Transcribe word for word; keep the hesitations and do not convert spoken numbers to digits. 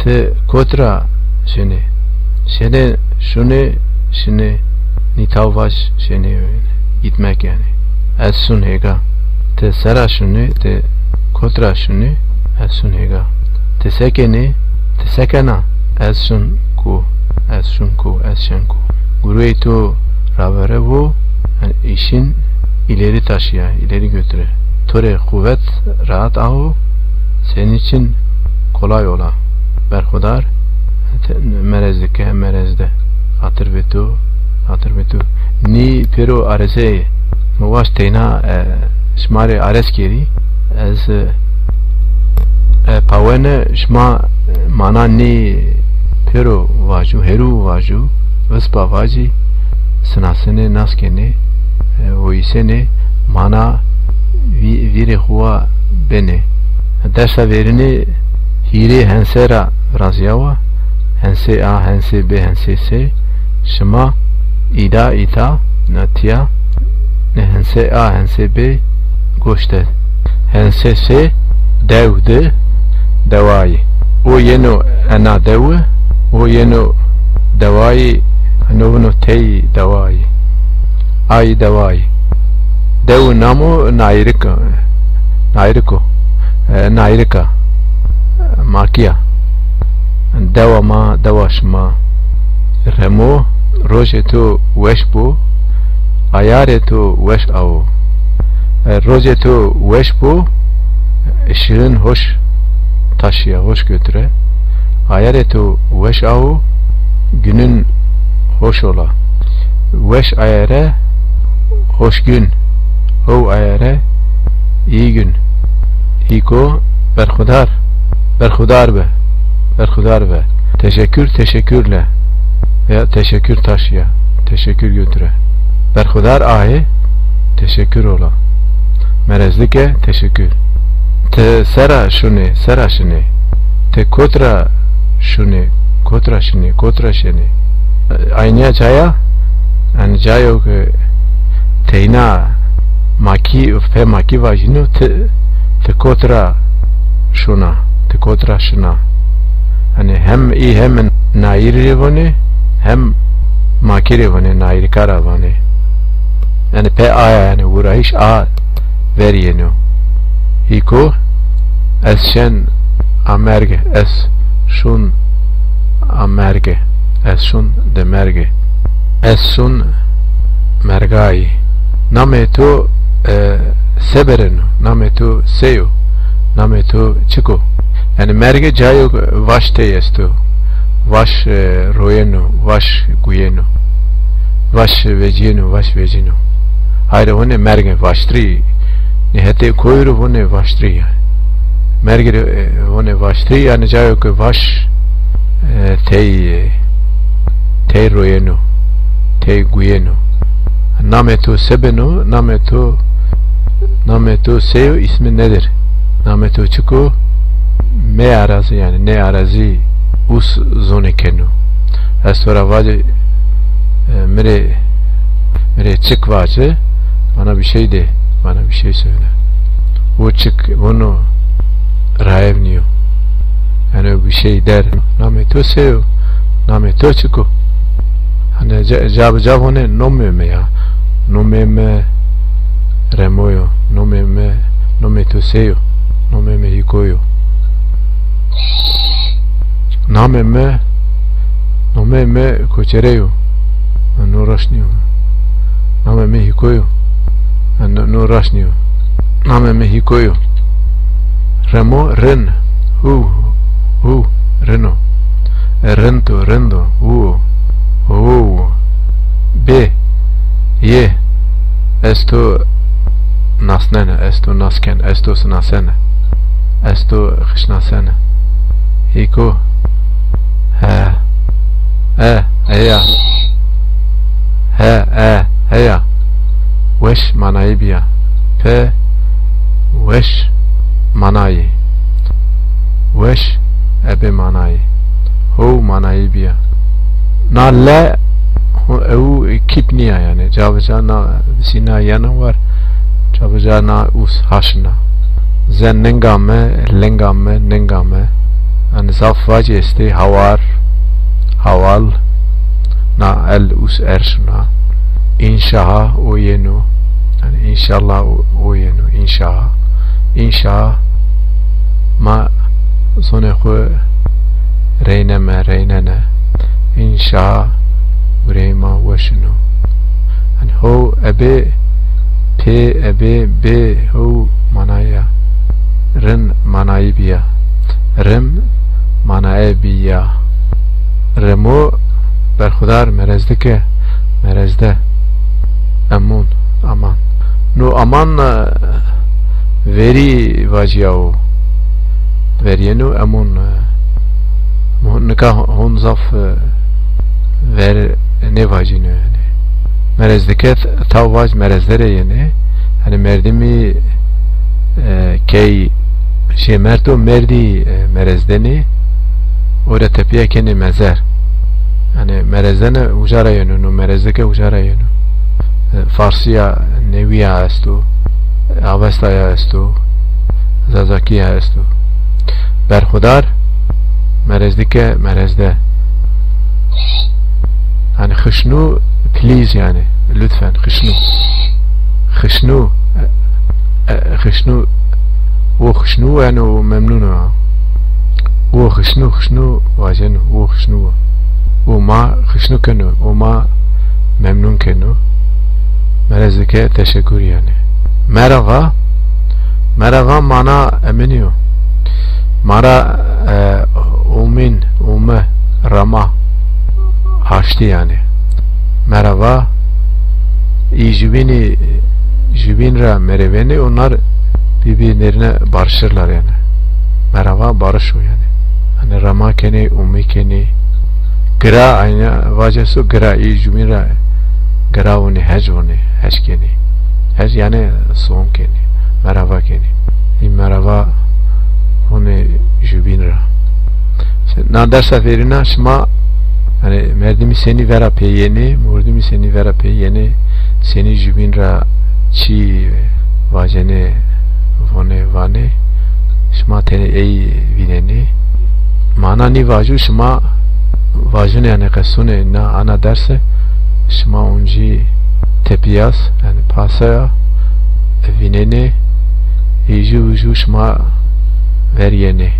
Ti kot ra şinê? Şinê, şunê, şinê. Nîtaw vaj şinê, gitmek yanî. Ez şun hêga. Ti sera şunê, ti kot ra şunê? Ez şun hêga. Ti se kenê? Ti se kena? Ez şun ku, ez şun ku, ez şen ku. Guruyê to ravere vo, yani işin ileri taşıya, ileri götüre. To rê quvet, rahat awo, senin için kolay ola. Berxudar, te-, merez dike, merez de. Xatir bi to, xatir bi to. Nî pêro arezeyê. Mi waşt teyna, e, şima rê arez kerî. Ez, e, e, pawene şima, e, mana nî pêro vaju, heru vaju, vispa vajî, sinasene, naskenê, e, oyîsenê, mana vî-, vîrê xu wa benê. Dersa verînî hîrê hense ra virazîyawa, hense A, hense B, hense S, şima îda, îta, na tiya, ne hense A, hense B goşte. Hense S dew di, dewayî. O yeno ena dewi, o yeno dewayî, no vino tey dewayî. Ay dewayî. Dewi namo Nayirika, Nayiriko, e, Nayirika, Makîya. Dewa ma, dewa şima. Remo, rojê to weş bo, ayarê to weş awo. E, rojê to weş bo, ışığın hoş taşıya, hoş götüre. Ayarê to weş awo, günün hoş ola. Weş ayare, hoş gün. How ayare, iyi gün. Hîko, berxudar, berxudar be, berxudar be. Teşekkür, teşekkürle. Veya teşekkür taşıya, teşekkür götüre. Berxudar aye, teşekkür ola. Merez dike, teşekkür. Ti sera şunê, sera şinê? Ti kot ra şunê, kot ra şinê, kot ra şenê? Aynîya caya, yani cayo ke teyna makî, pê makî vajîno, ti, ti kot ra şuna, ti kot ra şina. Hani hem î hem nayîrî rê vonê, hem makî rê vonê, nayîrîka ra vanê. Yani pê aya, yani vurayîş a ver yeno. Hîko, ez şen a merge, ez şun a merge, ez şun de merge, ez şun mergayî. Namê to, e, se bereno? Namê to se yo? Namê to çik o? Yani merge cayo vaş tey esto. Vaş, e, royeno, vaş guyeno. Vaş vecîyeno, vaş vecîno. Hayre hone merge vaştrî. Nê hetê koyî ro vone vaştrî yani. Merge rê, e, vone vaştrî yani cayo ke vaş, e, tey, e, tey royeno, tey guyeno. Namê to se beno, namê to, namê to se yo, ismi nedir? Namê to çik o? Me arazî yani, nê arazî us zonê keno. Ez to ra vacî, e, mi rê, mi rê çik vace, bana bir şey de, bana bir şey söyle. O çik, vono rayev nîyo. Yani bir şey der. Namê to se yo? Namê to çik o? Hani ca, ca bi ca vone nomê mi ya. Nomê mi Remo yo. Nomê mi, nomê to se yo? Nomê mi Hîko yo. Namê mi, nomê mi Koçere yo. No raşt nîyo. Namê mi Hîko yo. No, no raşt nîyo. Namê mi Hîko yo. Remo, rin. Hu, hu, rino. E, rinto, rindo, huo, huo. Bê, yê. Ez to nasnene, ez to nasken, ez to sinasene. Ez to xişnasene. Hîko. He. E, heya. He, e, heya. Weş manayî bîya. Pe, weş manayî. Weş, ebe manayî. How manayî bîya. Na le, ho-, ew kîp nîya yani. Ca bi ca na sîna yena war. Ca bi ca na us haşna. Ze ninga mi, linga mi, ninga mi. Yanî zaf vacî estê hawar, hawal, na el us er şuna. Înşaha o yeno. Yanî înşallah o, o yeno. Înşaha. Înşaha ma zonê xwu reyneme, reynene. Înşaha gureyê ma weşino. Yanî ho ebe pê ebe bê ho manaya. Rin manayî bîya. Rim manaye bîya. Rimo berxudar, merezdike, merezde. Emun, aman. No aman, e, verî vacîyawo. Verîyeno emun, e, mo-, nika hon zaf, e, ver nêvacîno yanî. Merezdike t-, taw vac merezde rê yenê. Yanî merdimî, e, key jêmerto merdî, e, merezdenî, o rê tepîya kenê mezer. Yanî merezdene uca ra yeno, no merezdike uca ra yeno. E, Farsîya newîya esto, Avestaya esto, Zazakîya esto. Berxudar, merezdike, merezde. Yanî xişnû, please yanî, lütfen, xişnû. Xişnû, e, e, xişnû, o xişnû yanî o memnûn o. O xişnû, xişnû vaceno, o xişnû o. O ma xişnû keno, o ma memnûn keno. Merezdike teşekkür yanî. Merhaba, merhaba mana eminî yo. Mara, e, umîn, ume, rama, haştî yanî. Merhaba, î jubînî, jubîn ra merevênê, onlar birbirlerine barışırlar yanî. Merhaba, barış o yanî. Yanî rama kenê, umî kenê. Gira, ayna vace so gira, î jubîn ra gira vonê, hec vonê, hec kenê. Hec yanî son kenê, merhaba kenê. Î merhaba vonê jubîn ra. Se-, na dersa verîna şima, yanî merdimî senî vera pê yenê, mordimî senî vera pê yenê, senî jubîn ra çî vacenê, vonê, vanê, şima tenê ey vînenê. Mana nî vajû şima vajûnê yanî qesûnê na ana derse, şima oncî tepîyas, yanî pasaya vînenê, ê jû jû şima verîyenê.